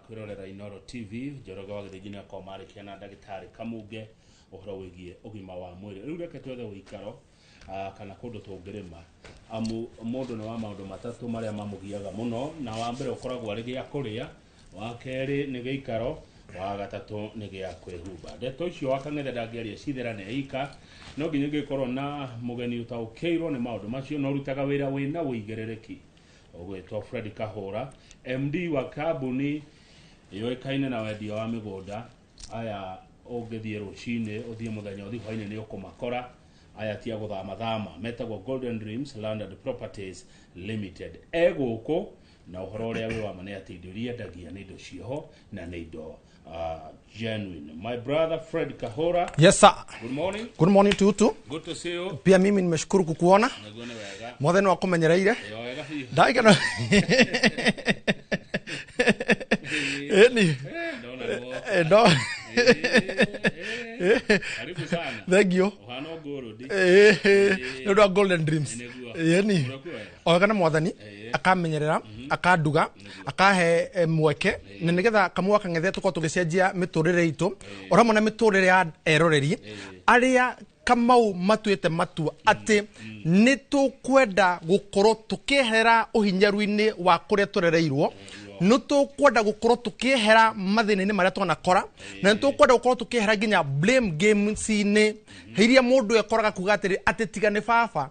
Kwĩrorera Inoro TV. Njoroge wa Gĩthĩnji nĩ akorwo marĩkia na ndagĩtarĩ Kamunge ũhoro wĩgiĩ ũgima wa mwĩrĩ. Rĩu reke twethe ũikaro kana kũndũ tũngĩrĩma, amu mũndũ nĩ wa maũndũ matatũ marĩa mamũgiaga mũno, na wa mbere ũkoragwo arĩ gĩa kũrĩa, wa kerĩ nĩ gĩikaro, wa gatatũ nĩ gĩa kwĩhumba. Ndeto icio wa Kang'ethe ndangĩaria citherane ika, no nginya ingĩkorwo na mũgeni ũtaũkĩirwo nĩ maũndũ macio na ũrutaga wĩra wĩna ũigĩrĩrĩki, ũgwĩtwo Fred Kahũra, MD wa kambuni yũĩkaine na wendia wa mĩgũnda. Aya ũngĩthiĩ rũcinĩ, ũthiĩ mũthenya, ũthiĩ hwainĩ, nĩ ũkũmakora. Aya ti a gũthamathama, metagwo Golden Dreams Land and Properties Limited. E gũkũ na ũhoro ũrĩa wĩ wa ma nĩ atĩ indo iria endagia nĩ indo ciĩho na nĩ indo genuine. My brother Fred Kahora. Yes sir. Good morning. Good morning to you too. Good to see you. Pia mimi nimeshukuru kukuona. Nĩguo, nĩ wega. Mothe nĩ wakumenyereire. Ĩyo wega biũ. Ndaigana. Ĩni. Ndona nĩ No. Karibu sana. Thank you. Ũhana ngũrũndi. Nĩ ũndũ wa Golden Dreams. Nĩguo. Ĩni. Ũrakuwa wega. Oega na Mwathani akamenyerera, akanduga, akahe mweke na nĩgetha kamwe kang'ethe tũkorwo tũgĩcenjia mĩtũrĩre itũ o hamwe na mĩtũrĩre ya eroreri arĩa Kamau matuĩte matua atĩ nĩ tũkwenda gũkorwo tũkĩehera ũhinyaru-inĩ wa kũrĩa tũrereirwo, nĩ tũkwenda gũkorwo tũkĩehera mathĩna-inĩ marĩa twanakora, na nĩ tũkwenda gũkorwo tũkĩehera nginya blame games-inĩ iria mũndũ ekoraga kuga atĩrĩ, atĩ tiga nĩ baba,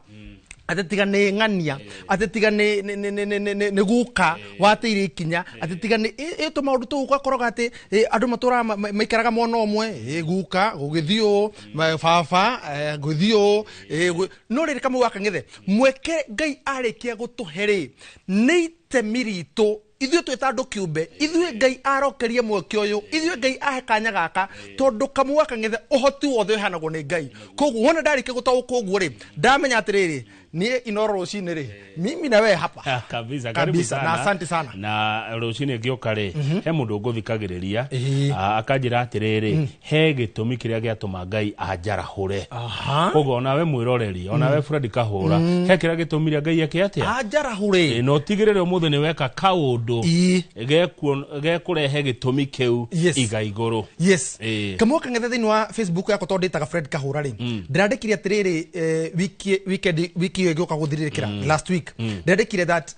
atĩ tiga nĩ ng'ania, atĩ tiga nĩ guka wateire ikinya, atĩ tiga nĩ ĩ tũmaũndũ tũu, ũgakoraga atĩ andũ matũraga maikaraga mwena ũmwe, guka gũgĩthiĩ ũũ, baba gũthiĩ ũũ, no rĩrĩ, Kamau wa Kang'ethe, mweke Ngai arĩkia gũtũhe rĩ, nĩ itemi ritũ ithuĩ twĩ ta andũ kĩũmbe, ithuĩ Ngai arokerie mweke ũyũ, ithuĩ Ngai ahe kanya gaka, tondũ Kamau wa Kang'ethe, ũhoti wothe ũheanagwo nĩ Ngai. Koguo wona ndarĩkia gũtaũkwo ũguo rĩ, ndamenya atĩrĩrĩ, niĩ Inoro rũcinĩ rĩ, mimi na wewe hapa. Kabisa, karibu Kabisa, sana. Na asante sana. Na rũcinĩ ngĩũka rĩ, he mũndũ ũngũthikagĩrĩria, akanjĩra atĩrĩrĩ, he gĩtũmi kĩrĩa gĩatũma Ngai anjarahũre. Koguo onawe mwĩroreri, onawe Fred Kahũra, he kĩrĩa gĩtũmire Ngai eke atĩa? Anjarahũre. Na ũtigĩrĩre ũmũthĩ nĩ weka kaũndũ gekũrehe gĩtũmi kĩu iga igũrũ. Yes. Kamau Kang'ethe, thĩinĩ wa Facebook yakwa, tondũ ndĩtaga Fred Kahũra rĩ, ndĩrandĩkire atĩrĩrĩ, wiki weekend, wiki ĩyo ĩgĩũka gũthirĩrĩkĩra, last week, ndĩrandĩkire that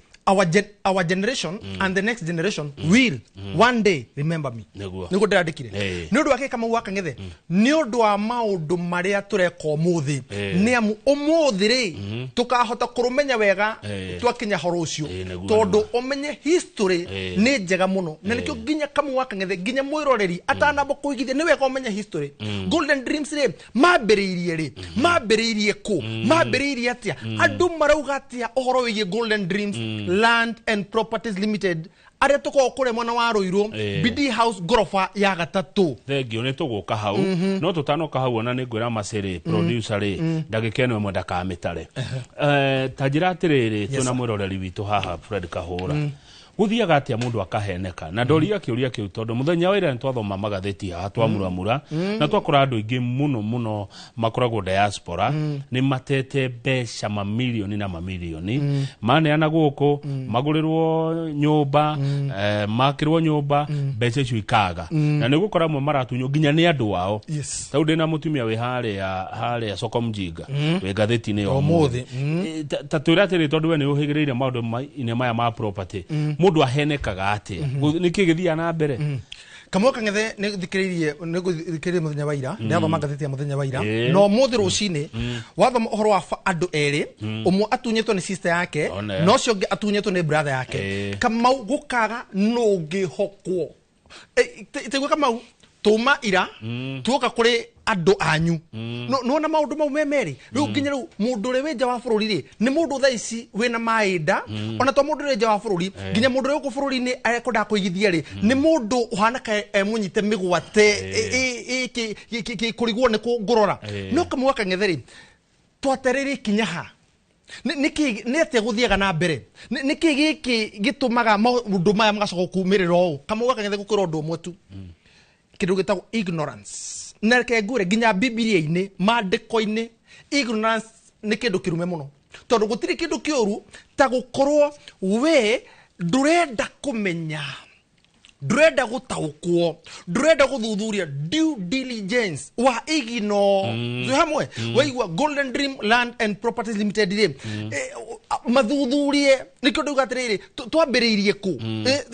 our generation and the next generation will one day remember me. Nĩguo ndĩrandĩkire. Nĩ ũndũ wa kĩ, Kamau wa Kang'ethe? Nĩ ũndũ wa maũndũ marĩa tũreka ũmũthĩ. Nĩ amu ũmũthĩ rĩ, tũkahota kũrũmenya wega twakinya horo ũcio. Tondũ ũmenye history nĩ njega mũno, na nĩkĩo nginya Kamau wa Kang'ethe, nginya mwĩroreri atanamba kũigithia, nĩ wega ũmenye history. Golden Dreams rĩ, mambĩrĩirie rĩ, mambĩrĩirie kũ, mambĩrĩirie atĩa, andũ marauga atĩa ũhoro wĩgiĩ Golden Dreams Land and Properties Limited, arĩa tũkoragwo kũrĩa mwena wa Rũirũ, BD House, ngoroba ya gatatũ. Thengio, nĩ tũgũka hau, no tũtanoka hau, ona nĩ ngwĩra Macĩrĩ producer rĩ, ndagĩka ĩno ĩmwe ndakamĩtare. Ta njĩra atĩrĩrĩ, twĩna mwĩroreri witũ haha Fred Kahũra, gũthiaga atĩa mũndũ akaheneka? Na ndoria kĩũria kĩu tondũ mũthenya wa ira nĩ twathoma magathĩti haha, twamuramura na twakora andũ aingĩ mũno mũno makoragwo diaspora nĩ matete mbeca mamirioni na mamirioni, maneana gũkũ magũrĩrwo nyũmba, makĩrwo nyũmba, mbeca icio ikaga, na nĩ gũkora amwe maratunywo nginya nĩ andũ ao. Tau ndĩna mũtumia wĩ harĩa soko mjinga wĩ ngathĩti-inĩ ya Ũmũthĩ. Ta twĩre atĩrĩ, tondũ we nĩ ũhĩgĩrĩire maũndũ-inĩ maya ma property, mũndũ ahenekaga atĩa? Nĩkĩ gĩthiaga na mbere? Kamau Kang'ethe, nĩ gũthikĩrĩirie mũthenya wa ira, ndĩrathoma ngathĩti ya mũthenya wa ira na ũmũthĩ rũcinĩ, wathoma ũhoro wa andũ erĩ, ũmwe atunyĩtwo nĩ sister yake One. na ũcio ũngĩ atunyĩtwo nĩ brother yake. Kamau, gũkaga nũngĩhokwo. Taigua Kamau, tuma ira tuoka kũrĩ andũ anyu. Nĩwona maũndũ mau me merĩ. Rĩu nginya rĩu mũndũ ũrĩa wĩ nja wa bũrũri rĩ, nĩ mũndũ thaa ici wĩna maĩ nda, ona to mũndũ ũrĩa nja wa bũrũri, nginya mũndũ ũrĩa gũkũ bũrũri-inĩ ekwendaga kũigithia rĩ, nĩ mũndũ ũhana ka emũnyite mĩgwate, kũrigwo nĩ kũ ngũrora. No Kamau wa Kang'ethe rĩ, twatereire ikinya ha? Nĩkĩ nĩ atĩa gũthiaga na mbere? Nĩkĩ gĩkĩ gĩtũmaga maũndũ maya magacoka kumĩrĩra ũũ? Kamau wa Kang'ethe, gũkwĩra ũndũ ũmwe tu, kĩndũ gĩtagwo ignorance, na reke ngwĩre, nginya Bibilia-inĩ, maandĩko-inĩ, ignorance nĩ kĩndũ kĩrume mũno, tondũ gũtirĩ kĩndũ kĩũru ta gũkorwo we ndũrenda kũmenya. Ndũrenda gũtaũkwo, ndũrenda gũthuthuria due diligence wa igino. Twĩ hamwe? Waigua Golden Dream Land and Properties Limited rĩ, mathuthurie. Nĩkĩo ndauga atĩrĩrĩ, twambĩrĩirie kũ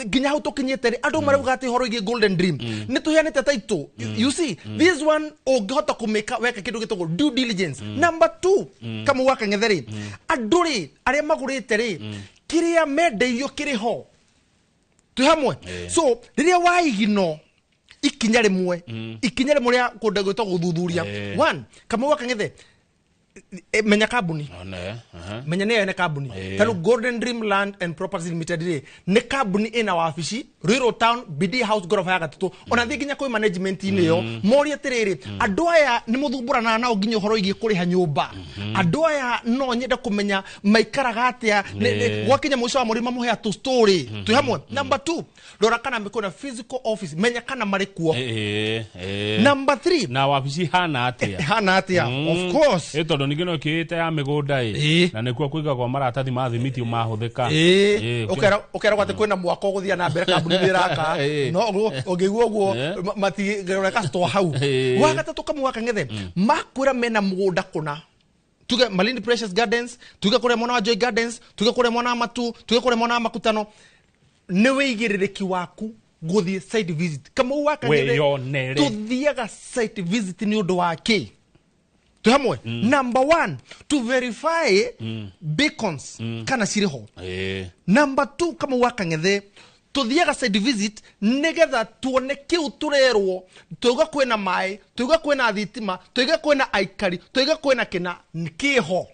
nginya hau tũkinyĩte rĩ, andũ marauga atĩ ũhoro wĩgiĩ Golden Dream nĩ tũheanĩte title. You see this one, ũngĩhota kũmĩka weka kĩndũ gĩtagwo due diligence. Number two, Kamau wa Kang'ethe rĩ, andũ rĩ arĩa magũrĩte rĩ, kĩrĩa mendeirio kĩrĩ ho. Twĩ hamwe? So rĩrĩa waigino ikinya rĩmwe, ikinya rĩmwe rĩa kũndũ gwĩtagwo gũthuthuria. One, Kamau wa Kang'ethe, menya kambuni. One, aha. Menya nĩ ene kambuni. Tarĩu Golden Dream Land and Properties Limited rĩ, nĩ kambuni ĩna wabici Ruiru Town, BD House, ngoroba ya gatatũ. Ona thiĩ nginya kwĩ management-inĩ ĩyo, morie atĩrĩrĩ, andũ aya nĩ mũthumbũranaga nao nginya ũhoro wĩgiĩ kũrĩha nyũmba? Andũ aya no nyende kũmenya maikaraga atĩa. Gwakinya mũico wa mweri mamũhea tũ story. Twĩ hamwe? Number two, rora kana kwĩna physical office, menya kana marĩ kuo. Eh, eh. Number three, na wabici hana atĩa? Hana atĩa, of course. Ĩ tondũ ningĩ no ĩkĩĩte ya mĩgũnda ĩ na nĩkuo kũigagwo maratathi ma thimiti mahũthĩka. Ũkeragwo atĩ kwĩna mwako ũgũthiĩ na mbere, kambuni nĩ ĩraka. No ũngĩigua ũguo, matigĩreka store hau. Wa gatatũ, Kamau wa Kang'ethe, makwĩra mena mũgũnda kũna, tuge Malindi Precious Gardens, tuge kũrĩa mwena wa Joy Gardens, tuge kũrĩa mwena wa Matu, tuge kũrĩa mwena wa Makutano, nĩ wĩigĩrĩrĩki waku gũthiĩ site visit. Kamau wa Kang'ethe, Wĩyonere. Tũthiaga site visit nĩ ũndũ wa kĩ? Twĩ hamwe? Number one, to verify beacons kana cirĩ ho. Number two, Kamau wa Kang'ethe, tuthiaga site visit nigetha tuone kiu turerwo. Tuiga kwĩna maĩ, tuiga kwĩna thitima, tuiga kwĩna aikari, tuiga kwĩna kĩna kĩho.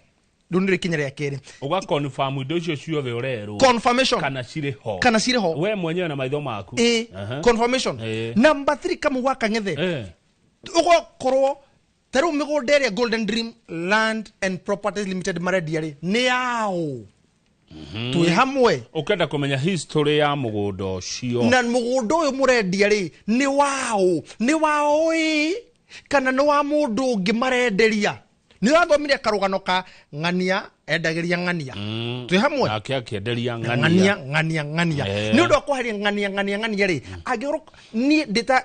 Rĩu nĩrĩo ikinya rĩa kerĩ. Ũga confirm indo icio ciothe ũrerwo Confirmation. kana cirĩ ho. Kana cirĩ ho. We mwenyewe na maitho maku. Confirmation. Number three, Kamau wa Kang'ethe, ũgakorwo ta rĩu mĩgũnda ĩrĩa Golden Dream Land and Properties Limited marendia rĩ, nĩ yaũ? Twĩ hamwe? Ũkenda kũmenya history ya mũgũnda ũcio. Na mũgũnda ũyũ mũrendia rĩ, nĩ waũ? Nĩ wao ĩ kana nĩ wa mũndũ ũngĩ marenderia? Nĩ ũrathomire karũgano ka ng'ania endagĩria ng'ania. Twĩ hamwe? Nake akĩenderia ng'ania. Ng'ania. Ng'ania ng'ania. Nĩ ũndũ wa kweheria ng'ania ng'ania ng'ania rĩ, angĩkorwo niĩ ndĩta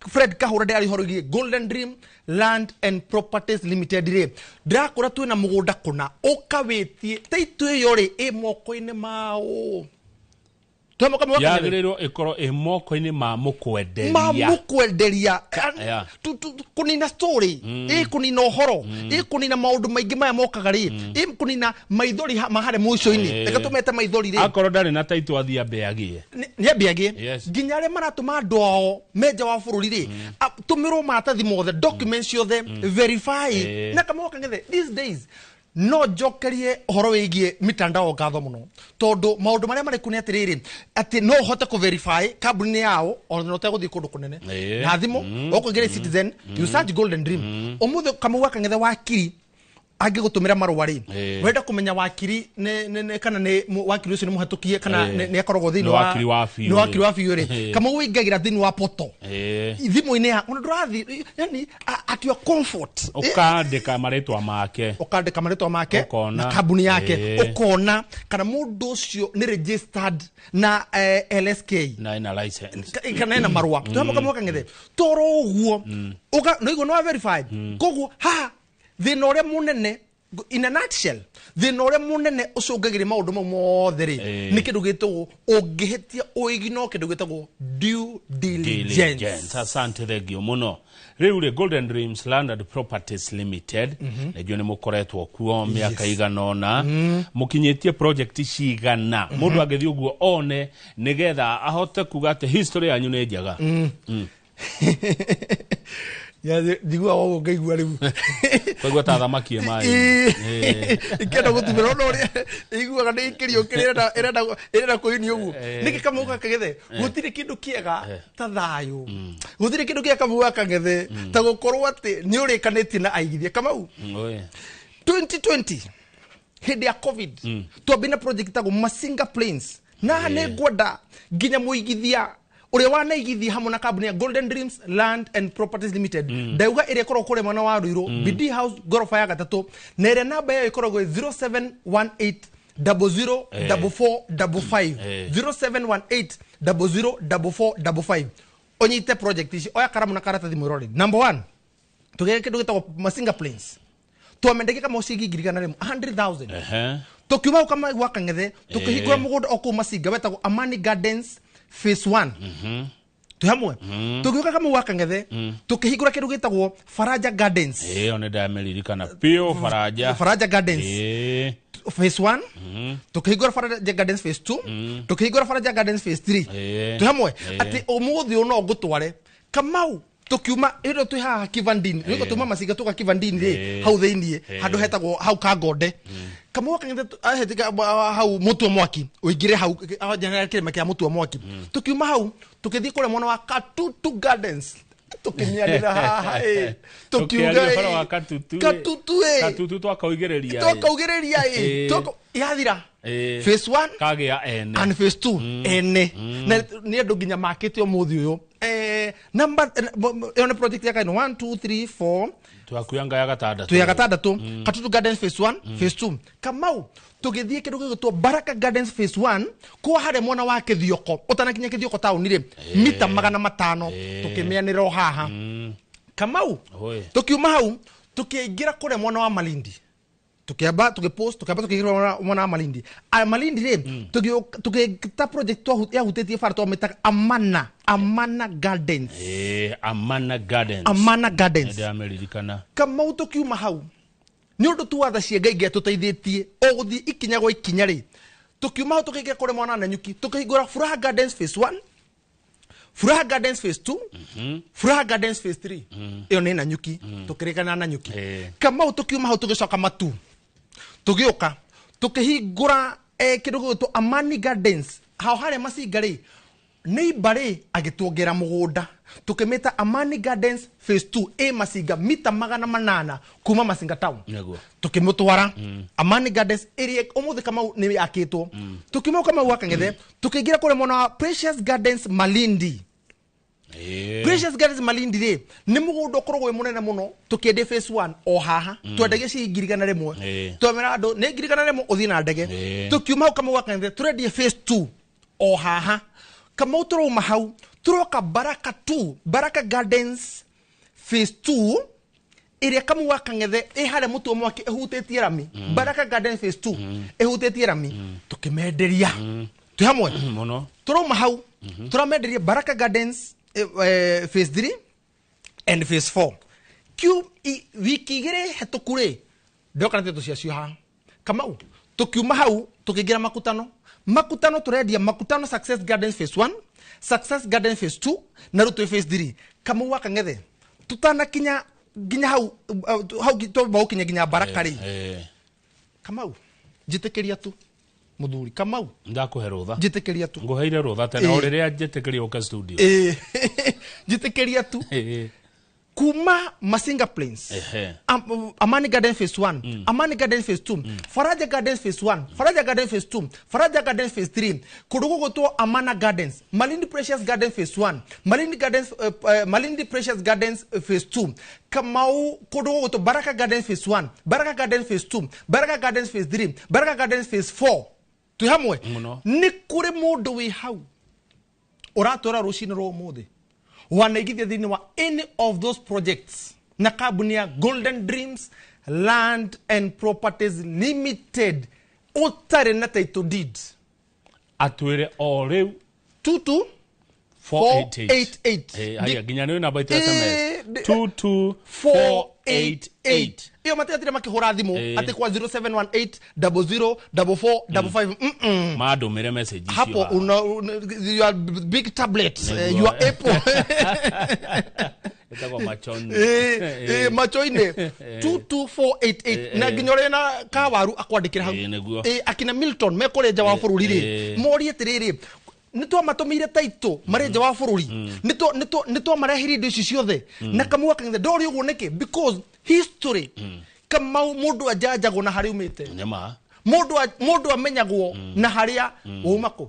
Fred Kahũra ndĩrari ũhoro wĩgiĩ Golden Dream Land and Properties Limited rĩ, ndĩrakũra twĩna mũgũnda kũna, ũkawĩtie taitũ ĩyo rĩ, ĩ moko-inĩ mao? Yagĩrĩirwo ĩkorwo ĩ moko-inĩ ma mũkwenderia. Ma mũkwenderia. Kũnina story, ĩ kũnina ũhoro, ĩ kũnina maũndũ maingĩ maya mokaga rĩ, ĩ kũnina maithori ma harĩa mũico-inĩ. Reke tũmete maithori rĩ. Akorwo ndarĩ na taitũ, athiĩ ambe agĩe. Nĩ ambie agĩe. Yes. Nginya arĩa maratũma andũ ao menja wa bũrũri rĩ, tũmĩrwo maratathi mothe, documents ciothe, verify. Na Kamau Kang'ethe, these days no njokerie ũhoro wĩgiĩ mitandao ngatho mũno, tondũ maũndũ marĩa marĩ kuo nĩ atĩrĩrĩ, atĩ no ũhote kũ-verify kambuni yao ona ũtegũthiĩ kũndũ kũnene. Na thimũ ũkũingĩra Citizen, you search Golden Dream. Ũmũthĩ, Kamau wa Kang'ethe, wakiri angĩgũtũmĩra marũa rĩ, wenda kũmenya wakiri nĩ kana nĩ wakiri ũcio nĩ mũhetũkie kana nĩ akoragwo thĩinĩ Nĩ wakiri wa biũ nĩ wakiri rĩ. wa biũ rĩ, Kamau, ũingagĩra thĩinĩ wa portal thimũ-inĩ ya ona ndũrathiĩ, yani at your comfort. Ũkandĩka marĩtwa make. Ũkandĩka marĩtwa make. Ũkona. Na kambuni yake. Ũkona kana mũndũ ũcio nĩ registered na LSK na ena license. Kana ena marũa. Twĩ Kamau Kang'ethe, toro ũguo no igua nĩ wa verify. Koguo haha thĩna ũrĩa mũnene, in a nutshell, thĩna ũrĩa mũnene ũcũngagĩria maũndũ mau mothe rĩ, nĩ kĩndũ gĩtagwo, ũngĩhĩtia ũigino, kĩndũ gĩtagwo due diligence. Diligence. Asante, thengio mũno. Rĩu rĩ, Golden Dreams Land and Properties Limited, nĩnjũĩ nĩ mũkoretwo kuo mĩaka igana ũna, mũkinyĩtie project cigana mũndũ angĩthiĩ ũguo one nĩgetha ahote kuga atĩ history yanyu nĩ njega? Njiguaga ũguo ngaigua rĩu Kwaigua ta thamaki ĩ maĩ. Ikĩenda gũtumĩra ona ũrĩa iguaga nĩ ikĩrio kĩrĩa ĩrenda ĩrenda kũinia ũguo. Nĩkĩ, Kamau Kang'ethe? Gũtirĩ kĩndũ kĩega ta thayũ, gũtirĩ kĩndũ kĩega, Kamau wa Kang'ethe, ta gũkorwo atĩ nĩ ũrĩkanĩtie na aigithia. Kamau, Oe. 2020 hĩndĩ ya COVID twambĩ na project tagwo Masinga Plains, na nĩ ngwenda nginya mũigithia ũrĩa wanaigithia hamwe na kambuni ya Golden Dreams Land and Properties Limited, ndauga ĩrĩa ĩkoragwo kũrĩa mwena wa Ruiru, BD House, ngoroba ya gatatũ, na ĩrĩa namba yayo ĩkoragwo ĩ 0718. 00 44 55. 0718 00 44 55. Ũnyite project ici, oya karamu na karatathi mwĩroreri. Number 1, tũgĩka kĩndũ gĩtagwo Masinga Plains, twamendeke kama ciringi 100,000, 100,000. Tukiuma hau kama gwa Kang'ethe, tukihingũra mũgũnda o kũu Masinga wetagwo Amani Gardens phase 1. Twĩ hamwe. Tũgĩũka kama gwa Kang'ethe, tukĩhingũra kĩndũ gĩtagwo Faraja Gardens. Ĩyo nĩ ndamĩririkana biũ, Faraja. Faraja Gardens phase 1, tukĩhingũra Faraja Gardens phase 2, tukĩhingũra Faraja Gardens phase 3. Twĩ hamwe. Atĩ ũmũthĩ ũyũ no ngũtware Kamau. Tukiuma ĩno twĩ haha Kivandini, nĩko tuma Masinga tuka Kivandini rĩ, hau thĩiniĩ handũ hetagwo hau Kangonde. Kamau Kang'ethe ahetĩka hau Mũtwe Mwaki, ũingĩre hau nja kĩrĩma kĩa Mũtwe Mwaki. Tukiuma hau tũkĩthiĩ kũrĩa mwena wa Katutu Gardens, tũkĩmĩanĩra haha ĩ, tukiuga Tũkĩaria ũhoro wa ĩ, Katutu, ĩ. Katutu ĩ. Katutu twakaugĩrĩria, ĩ. Twakaugĩrĩria ĩ. Yathira phase 1 kagĩa ene. And phase 2 ene na nĩ andũ nginya makĩte ũmũthĩ ũyũ. Number ĩyo nĩ project ya kaino 1 2 3 4. Twakuanga ya gatandatũ. Twĩ ya gatandatũ, Katutu Gardens phase 1, phase 2. Kamau, tũgĩthiĩ kĩndũ gĩgwĩtwo Baraka Gardens phase 1 kwa harĩa mwena wa Kĩthioko, ũtanakinya Kĩthioko taũni rĩ, mita 500, tũkĩmĩanĩra o haha. Kamau, Oi. tukiuma hau tukiingira kuria mwena wa Malindi, tukiamba tukipost, tukiamba tukiingira mwena wa Malindi. A Malindi ri, tugita project yahutĩtie bara, twamĩtaga Amana Gardens. Amana Gardens. Amana Gardens. Ndĩramĩririkana. Kamau, tukiuma hau nĩ ũndũ tu watha cia Ngai ngai tũteithĩtie o gũthiĩ ikinya gwa ikinya rĩ, tukiuma hau tũkĩingĩra kũrĩa mwana Nanyuki, tũkĩhingũra Furaha Gardens phase 1, Furaha Gardens phase 2, Furaha Gardens phase 3. Ĩyo nĩ Nanyuki, tũkĩrĩkana Nanyuki. Kamau, tũkiuma hau tũgĩcoka Matu, tũgĩũka tũkĩhingũra kĩndũ gĩgwĩtwo Amani Gardens hao harĩa Macinga rĩ, neighbor rĩ agĩtuongera mũgũnda, tũkĩmĩta Amani Gardens phase 2 ĩ Macinga, mita 800 kuma Macinga town. Tukimutwara Amani Gardens ĩrĩa ũmũthĩ Kamau nĩ yakĩtwo. Tukiuma Kamau wa Kang'ethe tukĩingĩra kũrĩa mwena wa Precious Gardens Malindi. Precious Gardens Malindi rĩ, nĩ mũgũnda ũkoragwo wĩ mũnene mũno. Tũkĩendia phase 1 o haha, twendagia ciringi 100,000. Twamera andũ nĩ 100,000 ũthiĩ na ndege. Tukiuma hau Kamau wa Kang'ethe tũrendia phase 2 o haha. Kamau, tũrauma hau tũroka Baraka 2, Baraka Gardens phase 2 ĩrĩa Kamau wa Kang'ethe ĩ harĩa Mũtwe Mwaki ĩhutĩtie rami. Baraka Gardens phase 2 ĩhutĩtie rami, tũkĩmenderia. Twĩ hamwe? Mũno. Tũrauma hau tũramenderia Baraka Gardens phase 3 and phase 4. Wiki 2 hetũku rĩ, ndoka na teto ciacio haha. Kamau, tukiuma hau tukiingira Makutano. Makutano turendia Makutano Success Gardens phase 1, Success Gardens phase 2 na rĩu twĩ phase 3. Kamau wa Kang'ethe, tutanakinya nginya hau hau twamba gũkinya nginya Baraka rĩ. Kamau, njĩtĩkĩria tu mũthuri Kamau. Ndakũhe rũtha. Njĩtĩkĩria tu. Ngũheire rũtha tene o rĩrĩa njĩtĩkĩria ũke studio. Njĩtĩkĩria tu. Kuma Masinga Plains, Amani Garden phase 1, Amani Garden phase 2, Faraja Gardens phase 1, Faraja Garden phase 2, Faraja Gardens phase 3, kũndũ gũgũtwo Amana Gardens, Malindi Precious Garden phase 1, Malindi Gardens, Malindi Precious Gardens phase 2. Kamau, kũndũ gũgũtwo Baraka Gardens phase 1, Baraka Gardens phase 2, Baraka Gardens phase 3, Baraka Gardens phase 4. Twĩ hamwe? Mũno. Nĩ kũrĩ mũndũ wĩ hau ũratwĩra rũcinĩ rwa ũmũthĩ wanaigithia thĩinĩ wa any of those projects na kambuni ya Golden Dreams Land and Properties Limited ũtarĩ na title deed? Atwĩre o rĩu. 22 488. 488. Haya, nginya nĩ namba itũ SMS. 22488 22488. Iyo matigatire makĩhũra thimũ atĩ kwa 0718 00 44 55. Mandũmĩre message icio Hapo haha. una your big tablet, Nĩguo. your Apple. Ĩtagwo machoni. Macho-inĩ 22488 na nginya ũrĩa na kawaru akwandĩkĩra hau. Nĩguo. Akina Milton mekũrĩa nja wa bũrũri rĩ, morie atĩrĩrĩ, nĩ twamatũmĩire taito marĩ nja wa bũrũri, nĩ twamareheire indo ici ciothe na Kamau akang'ethe ndori ũguo nĩkĩ? Because history, Kamau, mũndũ anjanjagwo na harĩa umĩte. Nĩma. Mũndũ amenyagwo na harĩa wauma. Kũ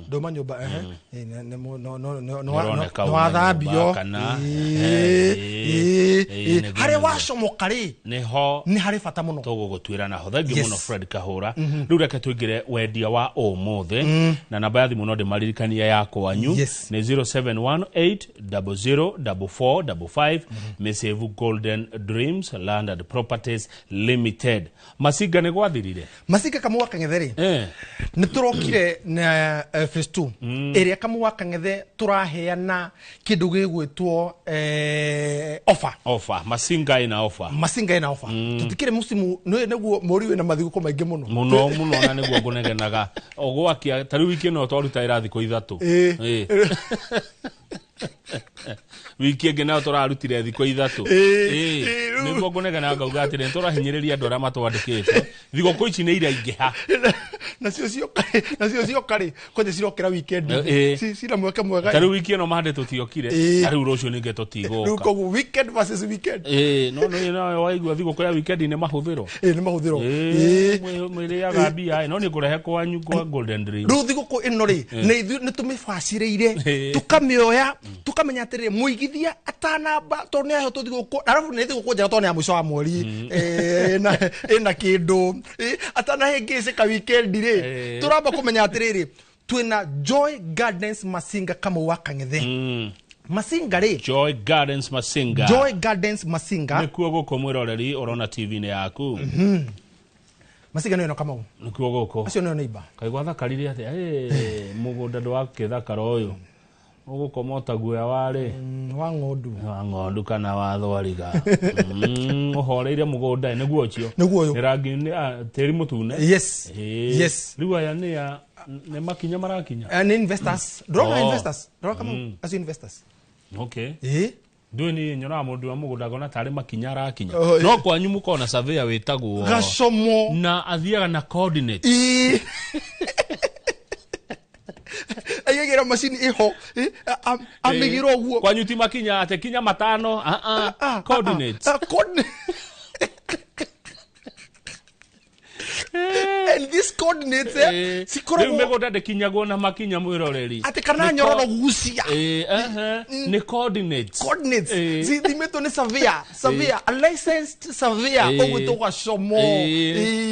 ndauma nyũmba, ehe. No Nĩũroneka no uma wathambio nyũmba kana, ehe. Nĩguo, Harĩa nĩguo. wacomoka rĩ, Nĩho nĩ harĩ bata mũno. Tũgũgũtuĩra naho. Thengiũ Yes. mũno, Fred Kahũra. Rĩu reke tũingĩre wendia wa ũmũthĩ, na namba ya thimũ no ndĩmaririkania ya kwanyu nĩ 0718004455, Mĩsĩvu Golden Dreams Land and Properties Limited. Macinga nĩ gwathirire. Macinga, Kamau wa Kang'ethe rĩ, nĩ tũrokire na phase 2 ĩrĩa, Kamau wa Kang'ethe, tũraheana kĩndũ gĩgwĩtwo offer. Offer. Macinga ĩna offer. Macinga ĩna offer. Tũtikĩrĩ mũcimu nĩ nĩguo mweri wĩna mathigũkũ maingĩ mũno. Mũno mũno, na nĩguo ngũnegenaga ũgwakia. Ta rĩu wiki ĩno twaruta ĩra thikũ 3. Wiki ĩngĩ nayo tũrarutire thikũ 3. Nĩguo ngũnegenaga ngauga atĩrĩ, nĩtũrahinyĩrĩria andũ arĩa matwandĩkĩte. Thigũkũ ici nĩ iraingĩha. Nacio cioka rĩ, kwanja cirokera weekend. Cina mweke mwega. Ta rĩu wiki ĩno mande tũtiokire. Na rĩu rũciũ ningĩ Rĩu tũtigũka. Koguo weekend versus weekend. Ĩĩ, no nĩ no waigua thigũkũ ya weekend nĩ mahũthĩro. Ĩĩ, nĩ mahũthĩro. Mwĩrĩaga mbia ĩ, no nĩ ngũrehe kwanyu kwa Golden Dream. Rĩu thigũkũ ĩno rĩ, nĩ ithuĩ nĩ tũmĩbacĩrĩire, tũkamĩoya, tũkamenya atĩrĩrĩ, mũigithia atanamba, tondũ nĩ aheo tũthigũkũ, arabu nĩ thigũkũ njega tondũ nĩ ya mũico wa mweri, ĩna kĩndũ. Atanahĩngĩcĩka weekend rĩ, tũramba kũmenya atĩrĩrĩ, twĩna Joy Gardens Masinga, Kamau wa Kang'ethe. Masinga rĩ, Joy Gardens Masinga. Joy Gardens Masinga. Nĩkuo gũkũ, mwĩroreri, ũrona TV-inĩ yaku. Masinga nĩyo ĩno, Kamau. Nĩkuo gũkũ. Acio nĩyo neighbor. Kaĩ gwathakarire atĩa? Ĩ, mũgũnda ndwakĩthakara ũyũ ũgũkoma ta guoya warĩ wa ng'ondu. Wa ng'ondu kana wa thwariga. Ũhoreire mũgũnda nĩguo ũcio. Nĩguo ũyũ. Nĩ rangi nĩ tĩri mũtune. Yes. Yes. Rĩu aya nĩ a nĩ makinya marakinya. Nĩ investors ndũrona. Oh. Investors ndũrona, Kamau, acio investors. Okay. Ĩĩ. Ndũĩ niĩ nyonaga mũndũ wa mũgũnda ngona tarĩ makinya arakinya. Oh, no kwanyu mũkorwo na surveyor wĩtagwo Gacomo. Na athiaga na coordinates. Ĩĩ, aigagĩra macini ĩho. Ĩ, amĩigĩra ũguo. Kwanyu ti makinya atĩ kinya matano, ah, ah, coordinates. Coordinates. And these coordinates, Rĩu cikoragwo mĩgũnda ndĩkinyagwo na makinya, mwĩroreri. Atĩ kana Nĩ nyororo gucia. Ehe, nĩ coordinates. Coordinates cithimĩtwo nĩ surveyor, a licensed surveyor ũgwĩtwo Gacomo.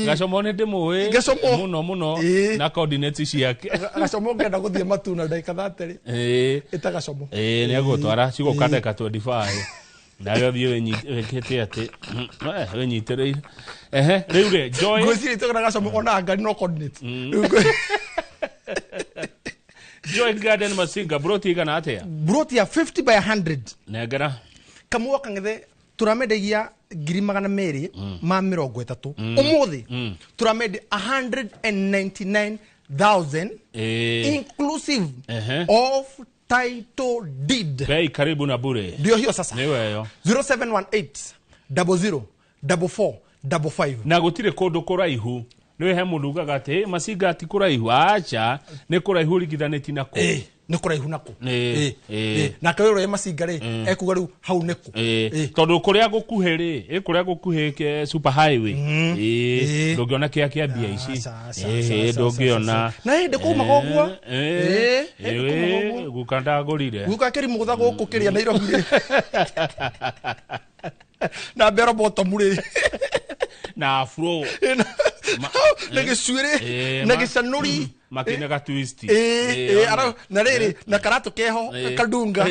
Gacomo nĩ ndĩmũĩ. Gacomo. Mũno mũno. Na coordinates ciake. Gacomo, ũngĩenda gũthiĩ matuna ndagĩka 30 rĩ, ĩta Gacomo. Ĩĩ, nĩ egũtwara cigũka ndagĩka 25 nawe ũthiĩ wĩkĩte atĩ wĩnyitĩrĩire. Ehe, rĩu rĩ, Joy Ngwĩciria itũgana Gacomo ona ngari no coordinates. Rĩu Joy Garden Masinga, broti igana atĩa? Broti ya 50 by 100. Nengera. Kamau wa Kang'ethe, tũramendagia 230,000. Ũmũthĩ tũramendia 199,000 inclusive of title deed. Bei karibu na bure. Ndio hiyo sasa. Nĩ weyo. 0718 00 44 55. Na gũtirĩ kũndũ kũraihu. Nĩ he mũndũ ugaga atĩ "Ĩ, Masinga ti kũraihu." Acha, nĩ kũraihu ũringithanĩtie na kũ. Nĩ kũraihu nako. Ĩĩ. Nake ũyũ ũrĩa Masinga rĩ, ekuga rĩu hau nĩkũ? Tondũ kũrĩa gũkuhĩ rĩ, kũrĩa gũkuhĩ ke super highway. Ndũngĩona kĩa kĩa mbia ici. Aca, aca, aca, aca, Ndũngĩona. aca. Na hĩndĩ kumaga ũguo. Hĩndĩ kumaga ũguo. Guka ndagũrire. Guka kĩrimũ gũtha gũkũ kĩrĩa Nairobi rĩ, na mbero bottom rĩ, Na afro. Na gĩcuĩrĩ, na gĩcanũri. Makĩnega twist. Ĩĩ, na rĩrĩ na karatũ keho kandunga.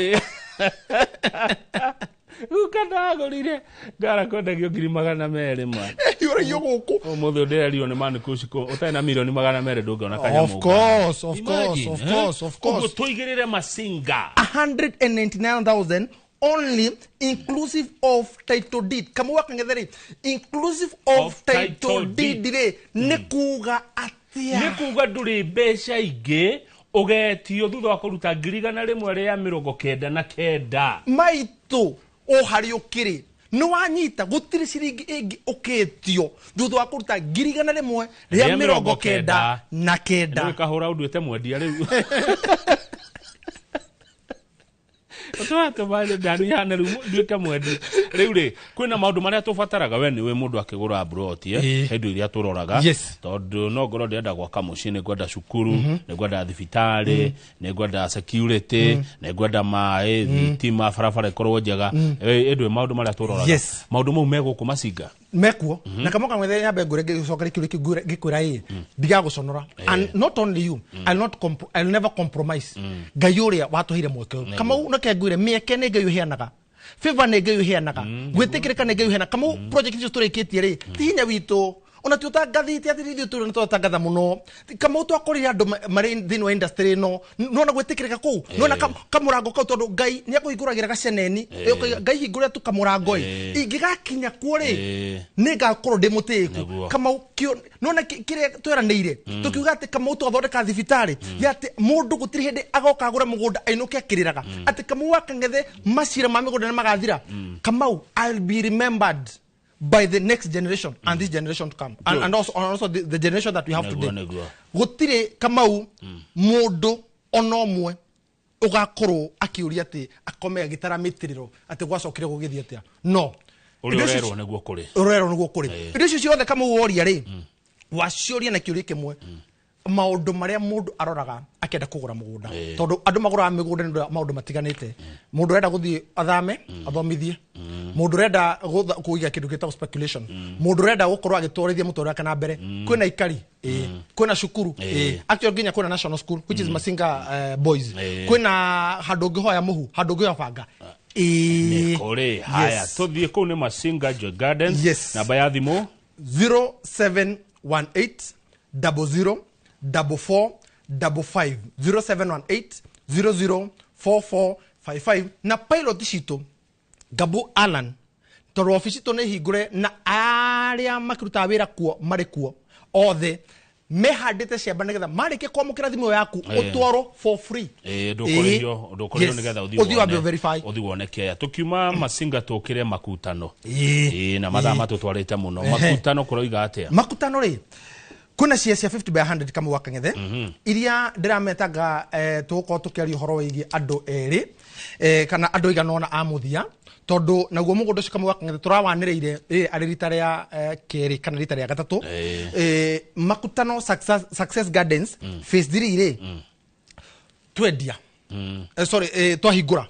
Guka ndagũrire ngara kwendagio 200,000 ma. Yũragio gũkũ. Ũmũthĩ ndĩrerirwo nĩ mani kuciko ũtarĩ na 200,000,000 ndũngĩona kanyamũ. Of course, of course, Imagine, of eh? course, of course. Ũguo tũigĩrĩre Masinga. 199,000 only, inclusive of title deed. Kamau wa Kang'ethe rĩ, inclusive of Of title title deed rĩ, nĩ kuga atĩa? Nĩ kuga ndũrĩ mbeca ingĩ ũgetio thutha wa kũruta 199,000. Maitũ, o harĩ ũkĩrĩ nĩ wanyita, gũtirĩ ciringi ĩngĩ ũkĩtio thutha wa kũruta 199. Nĩ kahũra ũnduĩte mwendia rĩu. Twatũma ndaniane rĩu nduĩke mwendi. Rĩu rĩ, kwĩna maũndũ marĩa tũbataraga we nĩwe mũndũ akĩgũra mburoti, Ĩĩ. indo iria tũroraga. Yes. Tondũ no ngorwo ndĩrenda gwaka mũciĩ, nĩ ngwenda cukuru, nĩ ngwenda thibitarĩ, nĩ ngwenda security, nĩ ngwenda maĩ, thitima, barabara ĩkorwo njega. Ĩndũ maũndũ marĩa tũroraga. Yes. Maũndũ mau me gũkũ Masinga. Mekuo na kamwe kamwe nyambe ngwĩre ngĩcoka kĩũria kĩu ngĩkwĩra ĩ ndigagũconora, and not only you, I'll not I'll never compromise. Ngai ũrĩa watũheire mweke ũyũ, Kamau, nake ngwĩre mĩeke nĩ Ngai ũheanaga, favor nĩ Ngai ũheanaga, gwĩtĩkĩrĩka nĩ Ngai ũheanaga. Kamau, project icio tũrĩkĩtie rĩ, ti hinya witũ ona ti ũtangathĩte atĩ ithuĩ tũrĩ nĩ twatangatha mũno. Kamau, twakorire andũ marĩ thĩinĩ wa industry ĩno, nona gwĩtĩkĩrĩka kũu, nona kamũrango kau, tondũ Ngai nĩ akũhingũragĩra gaceneni. Ũkauga, Ngai hingũrĩra tu kamũrango ĩ, ingĩgakinya kuo rĩ, nĩ ngakorwo ndĩ mũtĩĩku. Kamau, nona kĩrĩa tweranĩire tũkiuga atĩ Kamau twathondeka thibitarĩ ya atĩ mũndũ gũtirĩ hĩndĩ agoka agũre mũgũnda ainũke akĩrĩraga atĩ Kamau wa Kang'ethe macira ma mĩgũnda nĩ magathira. Kamau, I'll be remembered by the next generation and this generation to come and also the generation that we have today. Nĩguo. Gũtirĩ, Kamau, mũndũ ona ũmwe ũgakorwo akĩũria atĩ akome agĩtara mĩtĩrĩro atĩ gwacokire gũgĩthiĩ atĩa, no. Ũrĩa Indo icio ũrerwo nĩguo kũrĩ. Ũrerwo nĩguo kũrĩ. Indo icio ciothe, Kamau, woria rĩ, waciũria na kĩũria kĩmwe, maũndũ marĩa mũndũ aroraga akĩenda kũgũra mũgũnda, tondũ andũ magũraga mĩgũnda nĩ ũndũ wa maũndũ matiganĩte. Mũndũ ũrenda gũthiĩ athame athomithie, mũndũ ũrenda kũiga kĩndũ gĩtagwo speculation, mũndũ ũrenda gũkorwo agĩtwarithia mũtũrĩre wake na mbere. Kwĩna ikari, kwĩna cukuru, actually nginya kwĩna national school, which is Masinga Boys, kwĩna handũ ũngĩhoya mũhu, handũ ũngĩhoya banga. Nĩ kũrĩ. Haya, Yes. tũthiĩ kũu nĩ Masinga Joy Gardens. Yes. Namba ya thimũ? 0718 00 44 55, 0718 00 44 55. Na pilot citũ Gabu Alan, tondũ obici citũ nĩ hingũre na arĩa makĩrutaga wĩra kuo marĩ kuo othe mehandĩte ciamba nĩgetha marĩkie kwamũkĩra thimũ ĩyo yaku, ũtwarwo for free. Ndũkũrĩhio, ndũkũrĩhio. Nĩgetha ũthiĩ ũthiĩ wambe verify. Ũthiĩ wone kĩaya. Tũkiuma Masinga tũkĩre Makutano. Na mathaa matũtwarĩte mũno. Makutano kũroiga atĩa? Makutano rĩ, kwĩna cia cia 50 by 100, Kamau wa Kang'ethe, iria ndĩrametaga tũgũkorwo tũkĩaria ũhoro wĩgiĩ andũ erĩ kana andũ aigana ũna a mũthia, tondũ naguo mũgũnda ũcio, Kamau wa Kang'ethe, tũrawanĩrĩire rĩrĩ arĩ rita rĩa kerĩ kana rita rĩa gatatũ. Makutano Success Gardens phase 3 rĩ, twendia, sorry, twahingũra,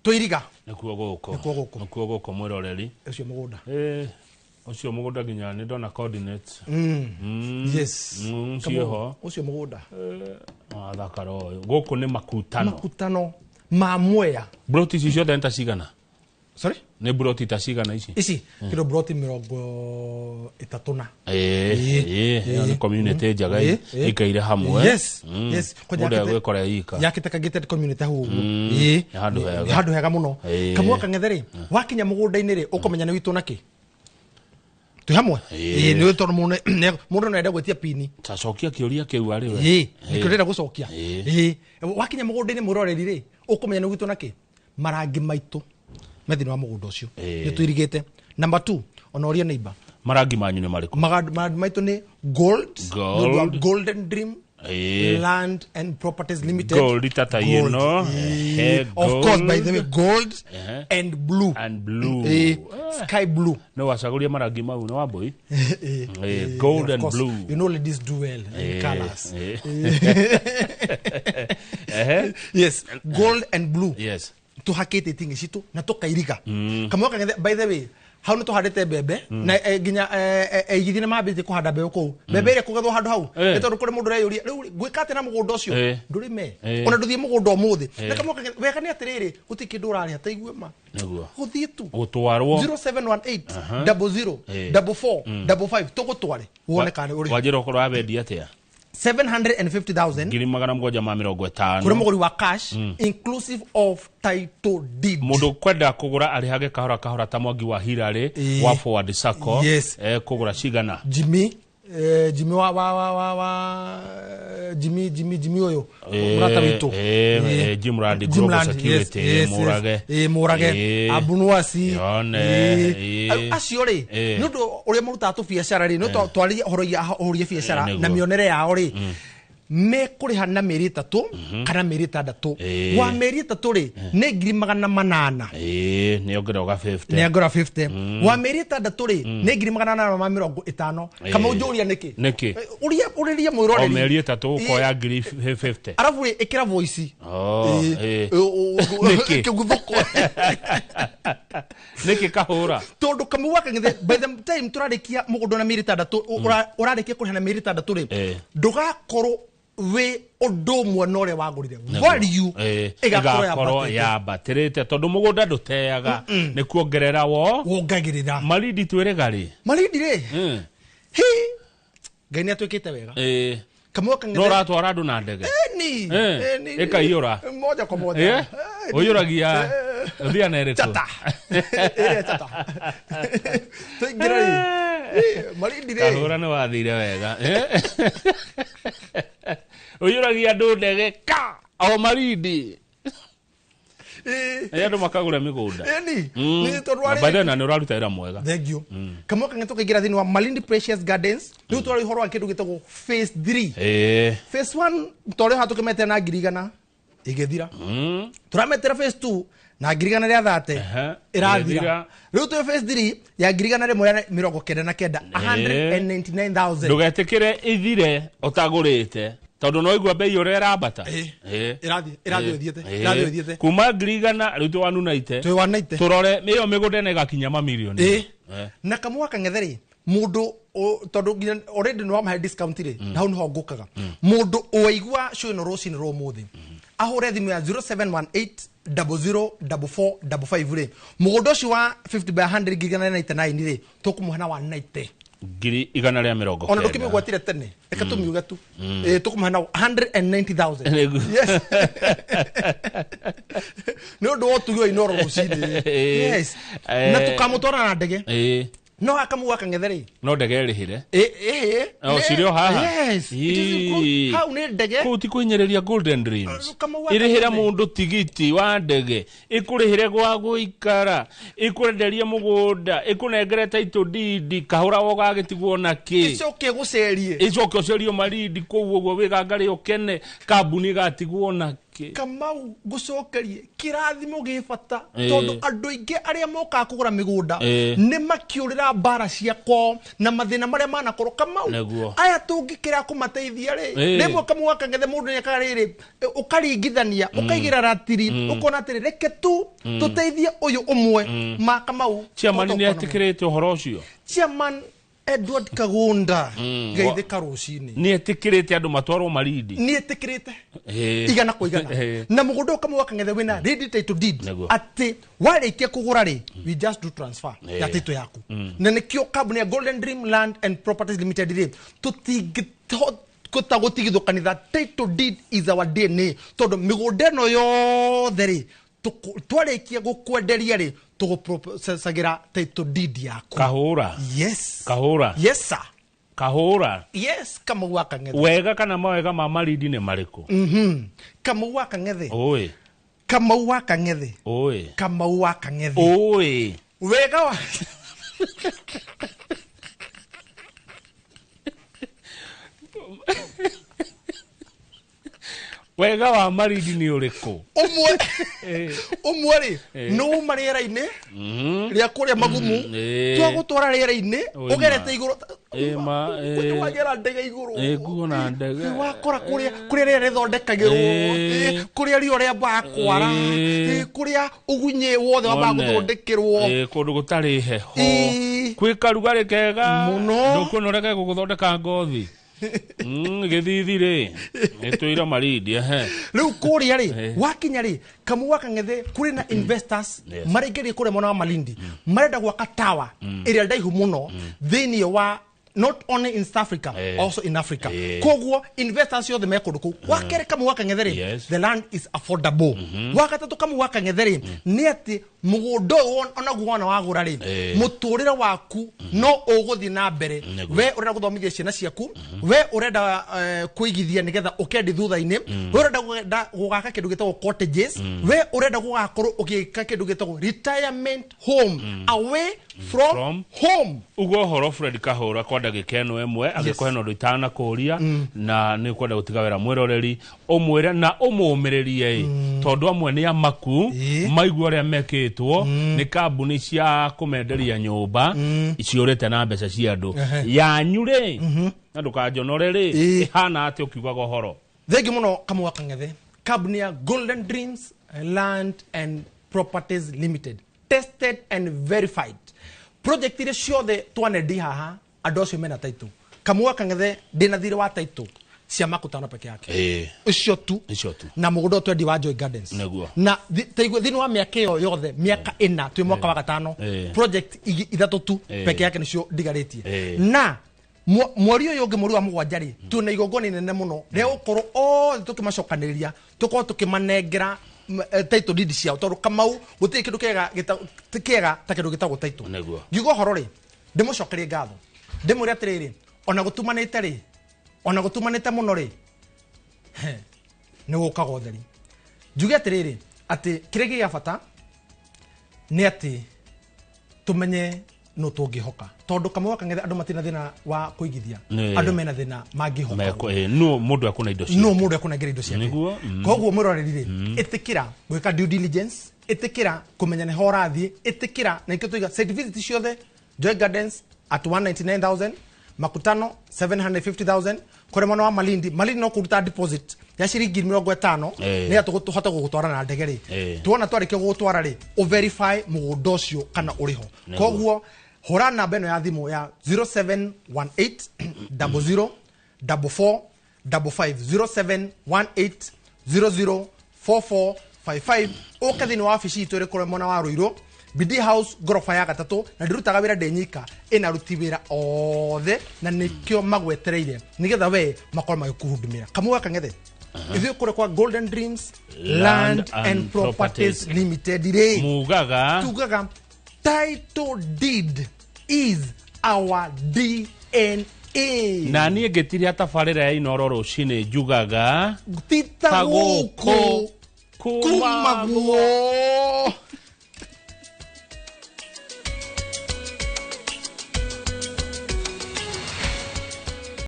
tũiriga. Nĩkuo gũkũ. Nĩkuo gũkũ. Nĩkuo gũkũ, mwĩroreri. Ũcio mũgũnda. Ũcio mũgũnda nginya nĩ ndona coordinates. Yes. Kamau, Ciĩho. Ũcio mũgũnda. Wathakara ũyũ, gũkũ nĩ Makutano. Makutano ma Mwea. Broti ici ciothe nĩ ta cigana? Sorry? Nĩ broti ta cigana ici? Ici kĩndũ broti 30 na. Ĩyo nĩ community njega, ĩikaire hamwe. Yes, yes. Mũndũ egwĩkora ika. Yakĩte ka gated community hau ũguo. Ĩĩ. Nĩ handũ hega. Nĩ handũ hega mũno. Kamau Kang'ethe rĩ, wakinya mũgũnda-inĩ rĩ, ũkũmenya nĩ witũ nakĩ twĩ hamwe. Ĩĩ, nĩ tondũ mũndũ no ende gwĩtia pini. Tacokia kĩũria kĩu arĩ we. Ĩĩ, nĩkĩo ndĩrenda gũcokia. Ĩĩ, wakinya mũgũnda-inĩ, mwĩroreri rĩ, ũkũmenya nĩ gwitũ nakĩ marangi maitũ me thĩinĩ wa mũgũnda ũcio. Nĩ tũirigĩte. Number two, ona ũrie neighbor. Marangi manyu nĩ marĩkũ? Marangi maitũ nĩ gold. Gold. Nĩ ũndũ wa Golden Dream Land and Properties Limited. Gold tata Gold. ĩno. Of course, by Gold. the way, gold and blue. And blue. Sky blue. Nĩ wacagũria marangi mau nĩ wambui. Gold Of and course, blue. You know ladies do well in colors. Yes, gold and blue. Tuhakĩte itingĩ citũ na tũkairiga, Kamau Kang'ethe. By the way, hau nĩ tũhandĩte mbembe na nginya aigithia nĩ mambĩtie kũhanda mbembe kũu, mbembe ĩrĩa kũgethwo handũ hau. Nĩ tondũ kũrĩ mũndũ ũreyũria rĩu ngwĩka atĩa na mũgũnda ũcio. Ndũrĩme ona ndũthiĩ mũgũnda ũmũthĩ. Na Kamau Kang'ethe, wega nĩ atĩrĩrĩ, gũtirĩ kĩndũ ũrarĩha, ta igue ma gũthiĩ tu. Gũtwarwo. 0718 00 44 55, tũgũtware wone kana ũrĩ. Wanjĩra ũkorwo wabendia atĩa? 750,000. 750,000. Kũrĩ mũgũri wa cash, inclusive of title deed. Mũndũ kwenda kũgũra arĩhage kahora kahora ta Mwangi wa Hirarĩ wa Forward Sacco. Kũgũra cigana? Jimmy, Jimmy wa wa wa wa wa Jimmy Jimmy Jimmy ũyũ mũrata witũ. Jim Randi, Jim Global Randi, Security, yes, Mũrage. yes. Mũrage. Abunuasi. Yone, Acio rĩ, nĩ ũndũ ũrĩa marutaga tũbiacara rĩ, nĩ twaririe ũhoro ũhũrie biacara Nĩguo. na mĩonere yao rĩ. Mekũrĩha na mĩeri 3 kana mĩeri 6. Ĩĩ. Wa mĩeri 3 rĩ, nĩ 800,000. Ĩĩ, nĩ ongerera ũga 50. Nĩ angora 50. Wa mĩeri 6 rĩ, nĩ 850,000. Kama ũnjũria nĩkĩ? Nĩkĩ? Ũria, ũrĩrie O mwĩroreri. mĩeri 3 ũkoya ngiri 50. Arabu rĩ, ĩkĩra voice. Oh, Ĩĩ. ĩĩ. Nĩkĩ? Kĩguthũko. Nĩkĩ kahũra? Tondũ Kamau wa Kang'ethe, by the time tũrarĩkia mũgũnda na mĩeri 6, ũrarĩkia kũrĩha na mĩeri 6 rĩ, Ĩĩ. ndũgakorwo wĩ ũndũ ũmwe na ũrĩa wagũrire. Value Ĩĩ, ĩgakorwo ĩgakorwo yambatĩte. yambatĩrĩte tondũ mũgũnda ndũteaga, nĩ kuongerera wo Wongagĩrĩra. Malindi twĩrĩga rĩ? Malindi rĩ, hi, Ngai nĩ atwĩkĩte wega. Ĩĩ. Kamau wa No Kang'ethe. ũratwara andũ na ndege? Ĩni, Eh, ĩni. ĩkaiyũra. Moja kwa moja. Ĩĩ? Ĩni. Ũiyũragia ũthiaga na ĩrĩkũ? Chata. Ĩrĩa chata. Tũingĩre rĩ. Ĩ, Malindi rĩ. Kahũra nĩ wathire wega. Ũiyũragia andũ ndege ka o Malindi. Ĩ. Ĩ, andũ makagũra mĩgũnda. Ĩni. Nĩ tondũ Na warĩ- by the way, na nĩ ũraruta wĩra mwega. Thank you. Kamau Kang'ethe tũkaingĩra thĩinĩ wa Malindi Precious Gardens. Rĩu tũrarĩ ũhoro wa kĩndũ gĩtagwo phase 3. Ĩĩ. Phase 1 tũrĩ haha tũkĩmetera na 100,000 ĩgĩthira. Tũrametera phase 2 na 130,000 Ehe, ĩrathira. ĩgĩthira. Rĩu twĩ phase 3 ya 199,000, 199,000. Ndũgetĩkĩre ithire ũtagũrĩte tondũ no igua bei ũrĩa ĩrambata. Ĩĩ. Ĩĩ. Ĩrathiĩ, ĩrathiĩ ĩthiĩte, Ĩĩ. ĩrathiĩ ĩthiĩte. Kuma 100,000 rĩu twĩ 190. Twĩ 190. Tũrore ĩyo mĩgũnda ĩno ĩgakinya mamirioni. Ĩĩ. Ĩĩ. Na Kamau wa Kang'ethe rĩ, mũndũ tondũ nginya already nĩ wamahe discount rĩ, na hau nĩho ngũkaga. Mũndũ ũwaigua show ĩno rũcinĩ rwa ũmũthĩ, ahũre thimũ ya 0718 00 44 55 rĩ, mũgũnda ũcio wa 50 by 100 199,000 rĩ, tũkũmũhe na 190. 190,000. Ona ndũkĩmĩgwatire tene, reke tũmiuge tu. Ĩĩ, tũkũmũhe na 190,000. Nĩguo. Yes. Nĩ ũndũ wa ũtugi wa Inooro rũcinĩ. Ĩĩ. Yes. Na tũkamũtwara na ndege. Ĩĩ. No Kamau wa Kang'ethe rĩ, No ndege ĩrĩhĩre. Ĩ, ĩ, O, cirĩ o haha? Yes. It is Ĩĩ. hau nĩ ndege. Kũu ti kũhinyĩrĩria Golden Dreams. Kamau wa Ĩrĩhĩre Kang'ethe. mũndũ tigiti wa ndege, ĩkũrĩhĩre gwa gũikara, ĩkwenderie mũgũnda, ĩkũnengere title deed, kahũra wo gagĩtigwo na kĩ. Ĩcoke gũcerie. Ĩcoke ũcerio Malindi kũu ũguo wĩgangare ũkene, kambuni ĩgatigwo na kĩ. Kamau ngũcokerie kĩrathimo gĩ bata, Ĩĩ. tondũ andũ aingĩ arĩa mokaga kũgũra mĩgũnda Ĩĩ. nĩ makĩũrĩra mbara cia kwao na mathĩna marĩa manakorwo. Kamau, Nĩguo. aya tũngĩkĩra kũmateithia rĩ, Ĩĩ. rĩmwe Kamau wa Kang'ethe mũndũ nĩekaga rĩrĩ, ũkaringithania, ũkaigĩra ratiri, ũkona atĩrĩ, reke tu tũteithie ũyũ ũmwe ma Kamau. Chairman Tondũ nĩ ũkona mũndũ. etĩkĩrĩte ũhoro ũcio? Chairman Edward Kagunda, geithĩka rũcinĩ. Nĩ etĩkĩrĩte andũ matwarwo Malindi? Nĩ etĩkĩrĩte. Ĩĩ. Igana kwa igana. Ĩĩ. Na mũgũnda ũyũ Kamau wa Kang'ethe wĩna ready title deed, Nĩguo. atĩ warĩkia kũgũra rĩ, we just do transfer Ĩĩ. ya title yaku. Na nĩkĩo kambuni ya Golden Dream Land and Properties Limited rĩ, tũtingĩhota gũtigithũkanitha. Title deed is our DNA, tondũ mĩgũnda ĩno yothe rĩ, twarĩkia gũkwenderia rĩ, tũgũprocessagĩra title deed yaku. Kahũra. Yes. Kahũra. Yes sir. Kahũra. Yes, Kamau wa Kang'ethe. Wega kana mawega ma Malindi nĩ marĩkũ? Kamau wa Kang'ethe. Ũĩ. Kamau wa Kang'ethe. Ũĩ. Kamau wa Kang'ethe. Ũĩ. Wega wa Wega wa Malindi nĩ ũrĩkũ? Ũmwe, ũmwe rĩ, nĩ uma rĩera-inĩ rĩa kũrĩa magumu, Ĩĩ. twagũtwara rĩera-inĩ Ũima. ũgerete igũrũ. Ĩma, ĩĩ. Wagera ndege igũrũ. Ĩĩ, nguona ndege. Ĩĩ, wakora kũrĩa kũrĩa rĩera rĩthondekagĩrwo. Ĩĩ. Ĩĩ, kũrĩa riũa rĩambaga kwara. Ĩĩ. Ĩĩ, kũrĩa ũgunyĩ wothe wambaga Wone. gũthondekerwo. Ĩĩ, kũndũ gũtarĩ heho. Ĩĩ. Kwĩ karugarĩ kega. Mũno. Ndũkuona ũrĩa gegũgũthondeka ngothi. Gĩthithi rĩ, nĩtũire Malindi, ehe. Rĩu kũrĩa rĩ, wakinya rĩ, Kamau wa Kang'ethe, kũrĩ na investors Yes. maraingĩria kũrĩa mwena wa Malindi, marenda gwaka tower ĩrĩa ndaihu mũno thĩinĩ wa, not only in South Africa, also in Africa. Koguo investors othe me kũndũ kũu. Wa kerĩ, Kamau wa Kang'ethe rĩ, the land is affordable. Wa gatatũ, Kamau wa Kang'ethe rĩ, nĩ atĩ mũgũnda ũyũ onaguo wona wagũra rĩ, mũtũrĩre waku no ũgũthiĩ na mbere. We ũrenda gũthomithia ciana ciaku, we ũrenda kũigithia nĩgetha ũkendi thutha-inĩ, we ũrenda gũgaka kĩndũ gĩtagwo cottages, we ũrenda gũgakorwo ũgĩka kĩndũ gĩtagwo retirement home away from, From home. Ugo horo Fred Kahura kwa ndagĩka ĩno ĩmwe angĩkorwo hena ũndũ itanakũria na nĩ ũkwenda gũtiga wĩra mwĩroreri ũmwĩre na ũmũmĩrĩrie ĩ tondũ amwe nĩ amaku maigua ũrĩa mekĩtwo nĩ kambuni cia kũmenderia nyũmba ciũrĩte na mbeca cia andũ yanyu rĩ na ndũkanjonore rĩ ĩhana atĩ ũkiugaga ũhoro. Thengi muno Kamau wa Kang'ethe. Kambuni ya Golden Dreams Land and Properties Limited, tested and verified. Project iria ciothe twanendi haha, andũ acio mena title. Kamau wa Kang'ethe, ndĩna thirĩ wa title cia Makutano peke yake. Icio tu. Icio tu. Na mũgũnda ũyũ twendi wa Joy Gardens. Nĩguo. Na taigua thĩinĩ wa mĩaka ĩyo yothe, mĩaka 4, twĩ mwaka wa gatano, project ithatũ tu peke yake nĩcio ndigarĩtie. Na mweri ũyũ ũngĩ, mweri wa 7 rĩ, twĩna igongona inene mũno rĩa gũkorwo othe tũkĩmacokanĩrĩria, tũkorwo tũkĩmanengera title deed ciao, tondũ Kamau gũtirĩ kĩndũ kĩega kĩega ta kĩndũ gĩtagwo title. Ngiuga ũhoro rĩ, ndĩmũcokerie ngatho, ndĩmwĩre atĩrĩrĩ, ona gũtumanĩte rĩ, ona gũtumanĩte mũno rĩ, nĩ gũkaga ũtheri. Njuge atĩrĩrĩ, atĩ kĩrĩa gĩa bata nĩ atĩ tũmenye no tũngĩhoka, tondũ Kamau wa Kang'ethe andũ matirĩ na thĩna wa kũigithia. Andũ mena thĩna mangĩhoka. Nũ mũndũ akũna indo ciake. No mũndũ ekũnengera indo ciake. Nĩguo. Koguo mwĩroreri rĩ, ĩtĩkĩra gwĩka due diligence, ĩtĩkĩra kũmenya nĩho ũrathiĩ, ĩtĩkĩra na nikĩo tũiga site visit ciothe. Joy Gardens at 199,000, Makutano 750,000, kũrĩ mwena wa Malindi. Malindi no kũruta deposit ya ciringi 50 nĩgetha tũhote gũgũtwara na ndege rĩ. Tuona twarĩkia gũgũtwara rĩ, ũverify mũgũnda ũcio kana ũrĩho. Koguo hũra namba ĩno ya thimũ ya 0718 00 44 55, 0718 00 44 55. Ũke thĩinĩ wa wabici itũ ĩrĩ kũrĩa mwena wa Ruiru, BD House, ngoroba ya gatatũ. Na ndirutaga wĩra ndĩ nyika, ĩna aruti wĩra othe, na nĩkĩo magwetereire nĩgetha we makorwo magĩkũhudumĩra. Kamau wa Kang'ethe, ithuĩ kũrĩa kwa Golden Dreams Land and Properties Limited rĩ, mugaga tugaga title deed is our DNA. Na niĩ ngĩtiria tabarĩra ya Inoro rũcinĩ njugaga tita ta gũkũ gũkũ kuma guo.